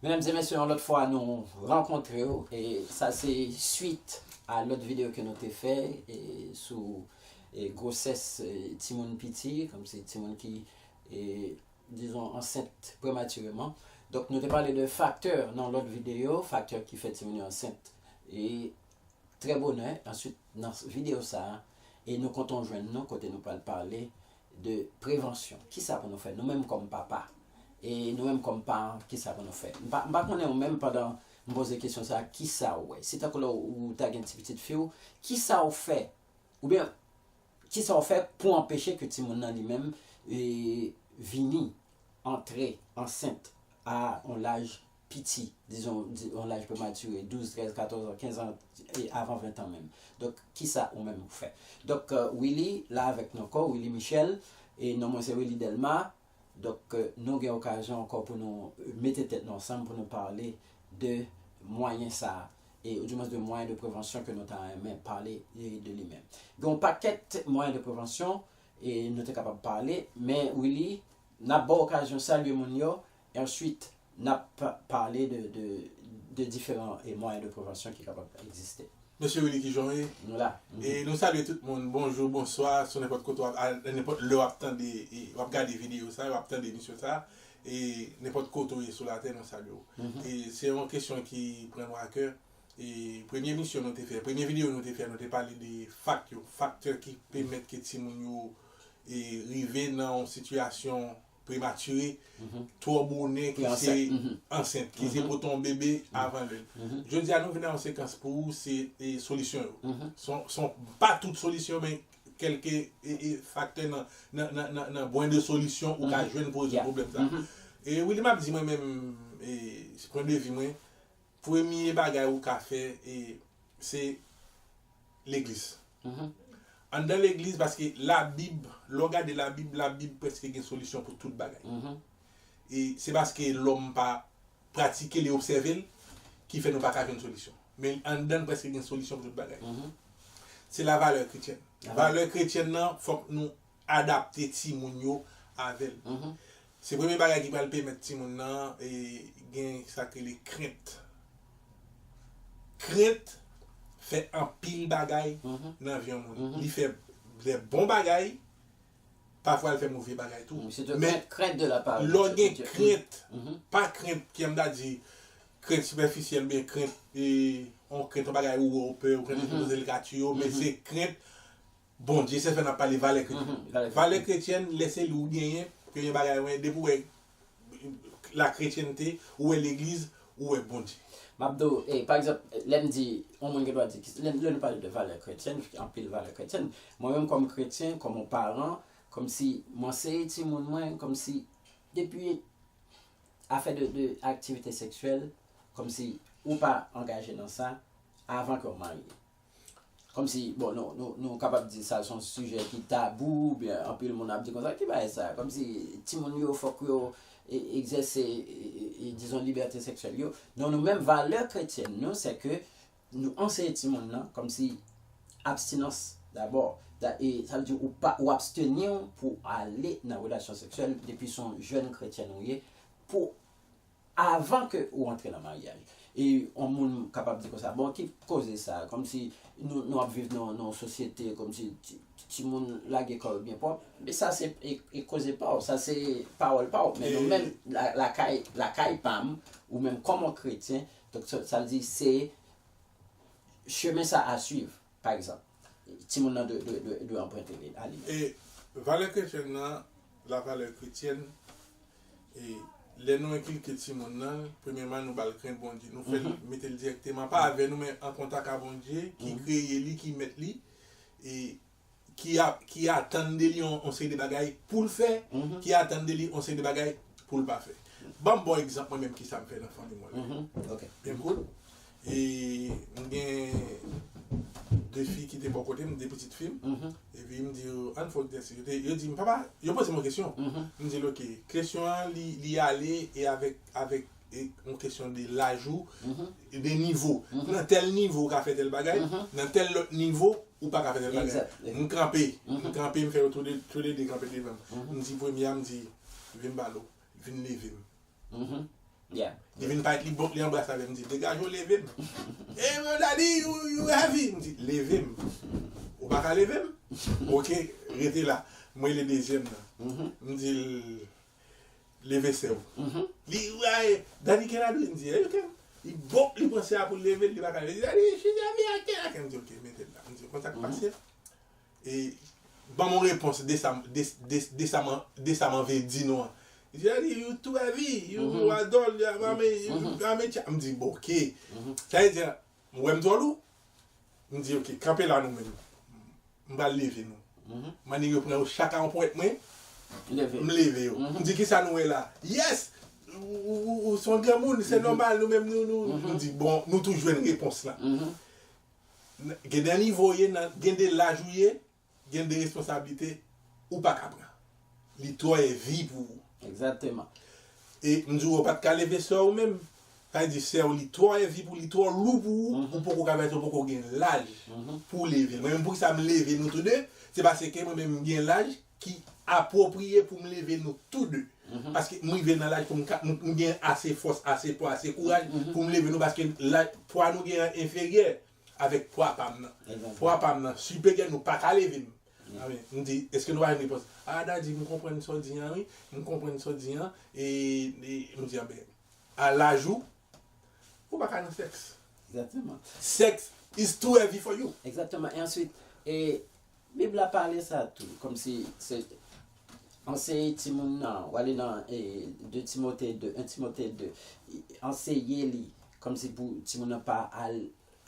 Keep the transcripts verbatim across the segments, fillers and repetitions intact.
Medam e mesye, yon lòt fwa nou rankontre w, e sa se swit a lòt videyo ke nou te fè e sou e gwosès e timoun piti, kòmsi timoun ki e dizon ansent prematireman. Donk nou te pale de faktè nan lòt videyo, faktè ki fè timoun yo ansent. E trè bonè, answit nan videyo sa a, e nou kontan jwenn nou kote nou pral pale de prevansyon. Kisa pou nou fè? Nou menm kòm papa, e nou menm kòm paran, kisa pou nou fè? M pa, m pa konnen ou menm pandan m poze kesyon sa a, kisa ou wè? Si tankou lè ou ta gen ti pitit fi w, kisa ou fè? Oubyen, kisa ou fè pou anpeche ke timoun nan li menm e vini antre ansent a yon laj piti, dizon, di- yon laj prematire, douz, trèz, katòz an, kenz an, e avan ven tan menm. Donk, kisa ou menm ou fè? Donk, e, Willy la avèk nou ankò, Willy Michel, e non mwen se Willy Delma. Donk, e, nou gen okazyon ankò pou nou e mete tèt nou ansanm pou nou pale de mwayen sa a, e, ou dimwens de mwayen de prevansyon ke nou ta renmen pale e de li menm. Gen yon pakèt mwayen de prevansyon e nou te kapab pale, men Willy, n ap ba w okazyon salye moun yo, e answit, n ap pa- pale de, de, de diferan e mwayen de prevansyon ki kapab egziste. Mesye Willy, ki jan w ye? Nou la. Mhm. E nou salye tout moun. Bonjou, bonswa, sou nenpòt kote w ap, a nenpòt lè w ap tande, e w ap gade videyo sa, w ap tande emisyon sa, e nenpòt kote w ye sou latè, nou salye w. Mhm. E se yon kesyon ki pran nou a kè. E premye emisyon nou te fè, premye videyo nou te fè, nou te pale de faktè, faktè ki pèmèt ke timoun yo e rive nan yon sitiyasyon prematire, twò bonè, ki se ansent, ki se pote yon bebe avan lè l. Jodi a, nou vin nan yon sekans pou ou, se e, solisyon yo. Se yon- se yon- pa tout solisyon, men kèlke e, e, faktè nan, nan, nan, nan, nan bwen de solisyon ou ka jwenn pou rezoud pwoblèm sa. E Willy, m ap di mwen menm, e, se pwen de vi mwen, premye bagay ou ka fè, e, se legliz. Anndan legliz, paske Labib, lè w gade Labib, Labib prèske gen solisyon pou tout bagay. E se paske lòm pa pratike l e obsève l ki fè nou pa ka jwenn solisyon. Men anndan l prèske gen solisyon pou tout bagay. Se la valè kretyèn. Valè kretyèn nan, fòk nou adapte timoun yo avè l. Se premye bagay ki pral pèmèt timoun nan e, gen sa k rele krent. Krent fè anpil bagay nan vi yon moun. Li fè de bon bagay, pafwa l fè move bagay tou. Men krent de la part lè w gen krent, pa krent ki m ta di krent sipèfisyèl, oubyen krent e, yon krent yon bagay ou wè ou pè, ou krent ki poze l ka tiye w, men se krent Bondye, se fè n ap pale valè kretyèn. Valè kretyèn, lè se li ou genyen, premye bagay ou wè, depi ou wè lakretyènte, ou wè legliz, ou wè Bondye. M ap di w, e, pa egzanp, lè m di, yon moun gen dwa di, lè, lè nou pale de valè kretyèn, anpil valè kretyèn, mwen menm kòm kretyen, kòm yon paran, kòmsi m anseye timoun mwen, kòmsi depi afè de, de aktivite seksyèl, kòmsi ou pa angaje nan sa avan ke w marye. Kòmsi, bon, nou, nou, nou kapab di sa se yon sijè ki tabou, oubyen anpil moun ap di konsa, ki bagay sa? Kòmsi timoun yo, fòk yo e, egzèse, e, e, e, dizon, libète seksyèl yo. Non, nou menm, valè kretyèn nou, se ke nou anseye timoun nan, kòmsi abstinans dabò. Da- e sa vle di ou pa, ou absteni w pou ale nan relasyon seksyèl depi se yon jèn kretyèn ou ye, pou avan ke ou antre nan maryaj. E yon moun kapab di konsa, bon, ki koze sa? Kòmsi nou, nou ap viv nan, nan yon sosyete, kòmsi ti- timoun lage kò yo byen pwòp. Men sa se e, e koze pa w, sa se pawòl pa w. Men nou menm, la- lakay, lakay pa m, ou menm kòm yon kretyen, donk sa, sa vle di se chemen sa a swiv, pa egzanp. Timoun nan dwe, dwe, dwe, dwe anprente li, a li menm. E valè kretyèn nan, la valè kretyèn, e lè nou enkilke timoun nan, premyèman, nou ba l krent Bondye. Nou fè l mete l dirèkteman, pa avè nou, men an kontak a Bondye, ki kreye li, ki mèt li, e ki a, ki atann de li yon, yon seri de bagay pou l fè, ki atann de li yon seri de bagay pou l pa fè. Ban m ba w egzanp mwen menm kisa m fè nan fanmi mwen. Byen kout. E m gen de fi ki te bò kote m, de pitit fi m. Epi m di yo, ann fè yon egzèsis. Yo te, yo di m, papa, yo poze m yon kesyon. M di l, oke, kesyon an, li, li ale e avèk, avèk e, yon kesyon de laj ou, de nivo. Nan tèl nivo, ou ka fè tèl bagay, nan tèl lòt nivo, ou pa ka fè tèl bagay. M kanpe, m kanpe, m fè yo tou de, tou le de kanpe devan m. M di premye a, m di, vin balo, vin leve m. Yeah. Li vin parèt, li bon, li anbrase avè m, di, "Degaje w, leve m." "E mwen, daddy, you, you heavy." M di, "Leve m." "Ou pa ka leve m?" "Ok, rete la." Mwen rele dezyèm nan. M di l, "Leve sè w." Li, "Why? Daddy, can I do it?" M di, "Yeah, you can." Li bon, li pran sè a pou l leve l, li pa ka leve. Li di, "Daddy, she got me, I can't, I can't." M di, "Ok, mete l la." M di, "Konn sa k pase?" E ban m yon repons de sa, de, de, de sa m, de sa m anvi di nou an. Li di, "Daddy, you too heavy, you, you are dull, you are, I mean, you, I mean, cha-" M di, "Bon, ok." Sa vle di, "Ou wè m twò lou?" M di, "Ok, kanpe la nou menm. M pral leve nou." Mannigan yo pran yo chak a yon ponyèt mwen, Leve. M leve yo. M di, "Kisa nou wè la?" "Yes! Ou, ou, ou, ou se yon granmoun, se nòmal, nou menm nou, nou." M di, "Bon, nou tou jwenn repons la." Gen de nivo w ye, nan, gen de laj ou ye, gen de responsablite ou pa ka pran. Li twò heavy pou ou. Egzakteman. E m di w, ou pa t ka leve sè w menm. Sa vle di sè w li twò heavy pou li, twò lou pou ou, ou poko ka fè sa, ou poko gen laj pou w leve l. Mwen menm, poukisa m leve nou tou de, se paske mwen menm m gen laj ki apwopriye pou m leve nou tou de. Paske m rive nan laj pou m ka, m, m gen ase fòs, ase pwa, ase kouraj pou m leve nou, paske laj, pwa nou gen an enferyè avèk pwa pa m nan. Pwa pa m nan siperyè, nou pa ka leve m. Amen. M di, èske nou pa jwenn repons? "Ah, daddy, m konprann sa w di an, wi. M konprann sa w di an." E, e m di, "Anben, a laj ou, ou pa ka nan sèks." Egzakteman. Sex is too heavy for you. Egzakteman. E answit, e, Bib la pale sa tou. Kòmsi se anseye timoun nan, w ale nan e, de Timote de, en Timote de, anseye li, kòmsi pou timoun nan pa al,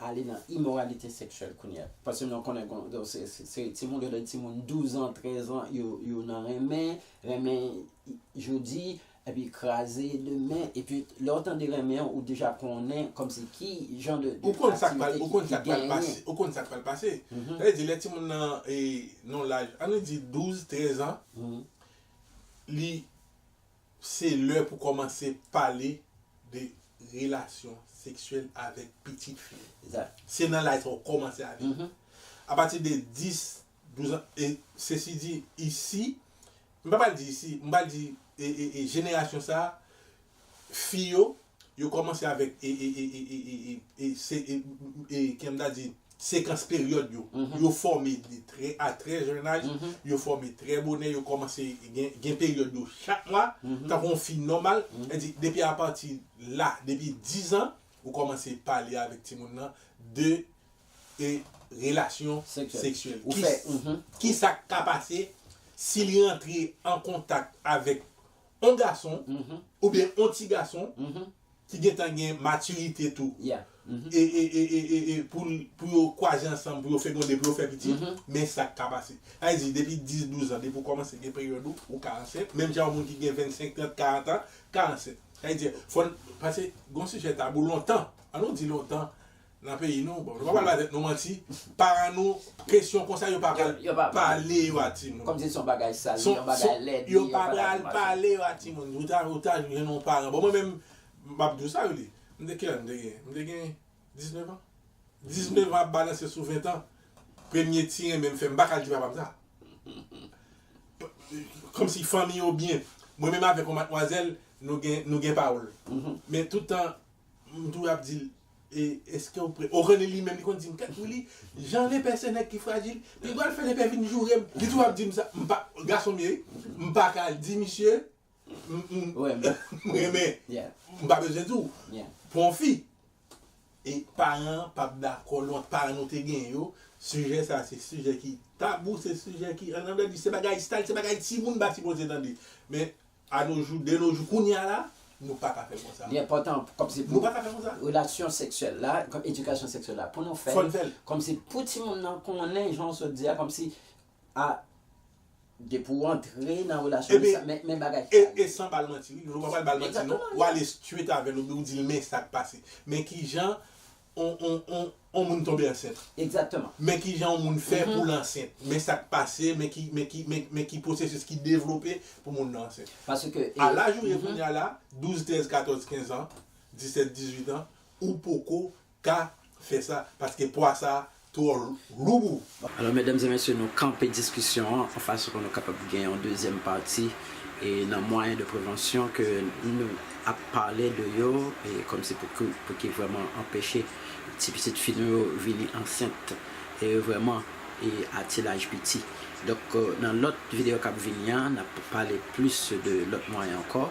ale nan imoralite seksyèl kounye a. Paske nou konnen, gon, se, se, se timoun, yo de timoun douz an, trèz an, yo, yo nan renmen, renmen jodi, epi kraze demen, epi lè w tande renmen an, ou deja konnen kòmsi ki jan de, de Ou konn sa k pral, aktivite ou konn ki, sa ki k pral genyen. Pase, ou konn sa k pral pase. Sa vle di, lè timoun nan, e, nan laj, ann nou di douz, trèz an, li, se lè pou kòmanse pale de relasyon seksyèl avèk pitit fi. Exact. Se nan laj sa w kòmanse avè l. Apati de dis, douz an, e sesi di, isi, m pa pral di isi, m pral di, e, e, e jenerasyon sa, fi yo, yo kòmanse avèk, e, e, e, e, e, e, e, se, e, e, e, kè m ta di, sekans peryòd yo. Yo fòme de trè, a trè jèn aj, yo fòme trè bonè, yo kòmanse gen, gen peryòd yo chak mwa, tankou yon fi nòmal. Sa di, depi apati la, depi diz an, ou kòmanse pale avèk timoun nan de, e, relasyon Seksyèl. Seksyèl. Ou Ki, fè, mhm. Ki sa k ka pase si li rantre an kontak avèk yon gason oubyen yon ti gason ki gentan gen matirite tou. Yeah. Mhm. E, e, e, e, e, e pou, l- pou yo kwaze ansanm, pou yo fegonde, pou yo fè pitit, men sa k ka pase. Sa vle di, depi dis, douz an, depi w kòmanse gen peryòd ou, ou ka ansent. Menm jan yon moun ki gen vennsenk, trant, karant an, ka ansent. Sa vle di, fò n, paske gon sijè tabou lontan, an nou di lontan, nan peyi nou, bon, nou pa pral ba tèt nou manti, paran nou, kesyon konsa, yo pa pral Yo, yo pa pale yo a timoun. Kòmsi se yon bagay sal, Son- yon bagay son- lèd, yo yon pa bagay pral mal. Pale yo a timoun. Ou ta, ou ta jwenn yon paran. Bon, mwen menm, m ap di w sa, yo li. M te kilè m te gen? M te gen diznèf an. Diznèf an ap balanse sou ven an. Premye ti renmen m fè, m pa ka di papa m sa. Kòmsi fanmi yo byen. Mwen menm avèk yon matmwazèl, nou gen, nou gen pawòl. Men tout tan, m toujou ap di l, e, èske w prè? Ou konnen li menm, li konn di m, "Kèt Willy, jan lepè se nèg ki frajil, li pral fè lepè vin joure m." Li toujou ap di m sa. M pa, gason m ye, m pa ka di misye, m, m, Wè, men, m renmen. Yeah, M pa bezwen di w. Yeah. Pou yon fi, e paran p ap dakò, lòt paran nou te gen yo, sijè sa, se sijè ki tabou, se sijè ki, an anglè di, se bagay sal, se bagay timoun pa sipoze tande. Men, a no jou, de no jou, kounye a la, nou pa ka fè l konsa. Li enpòtan, kòmsi Nou pou pa ka fè konsa. Relasyon seksyèl la, kòm edikasyon seksyèl la, pou nou fè Fò n fè l. Kòmsi pou timoun nan konnen, jan w sot di a, kòmsi, a, depi w antre nan relasyon, Epi, sa, men, men bagay E, sa. E san ba l manti, wi. Nou pa pral ba l manti, non. Exactement. Ou ale straight avè l, ou di l, men sa k pase. Men ki jan on, on, on, on moun tonbe ansent. Egzakteman. Men ki jan yon moun fè pou l ansent. Men sa k pase, men ki, men ki, men, men ki pwosesis ki devlope pou moun nan ansent. Paske, A laj ou ye kounye a la, douz, trèz, katòz, kenz an, disèt, dizuit an, ou poko ka fè sa. Paske pwa sa twò lou pou ou. Alò, medam e mesye, nou kanpe diskisyon an an fason pou nou kapab gen yon dezyèm pati e nan mwayen de prevansyon ke nou ap pale de yo, e kòmsi pou ki, pou ki vrèman anpeche ti pitit fi nou yo vini ansent e vrèman e a ti laj piti. Donk, nan lòt videyo k ap vini an, n ap pale plis de lòt mwayen ankò.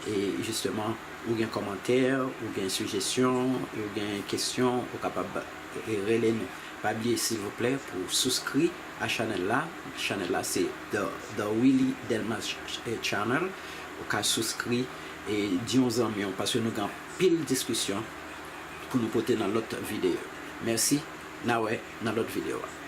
E jisteman, ou gen kòmantè, ou gen sijesyon, ou gen kesyon, ou kapab e rele nou. Pa bliye, silvouplè, pou w souskri a chanèl la. Chanèl la se The, The Willy Delmas Ch- Channel. Ou ka souskri e di yon zanmi w, paske nou gen anpil diskisyon pou nou pote nan lòt videyo. Mèsi, n a wè nan lòt videyo a.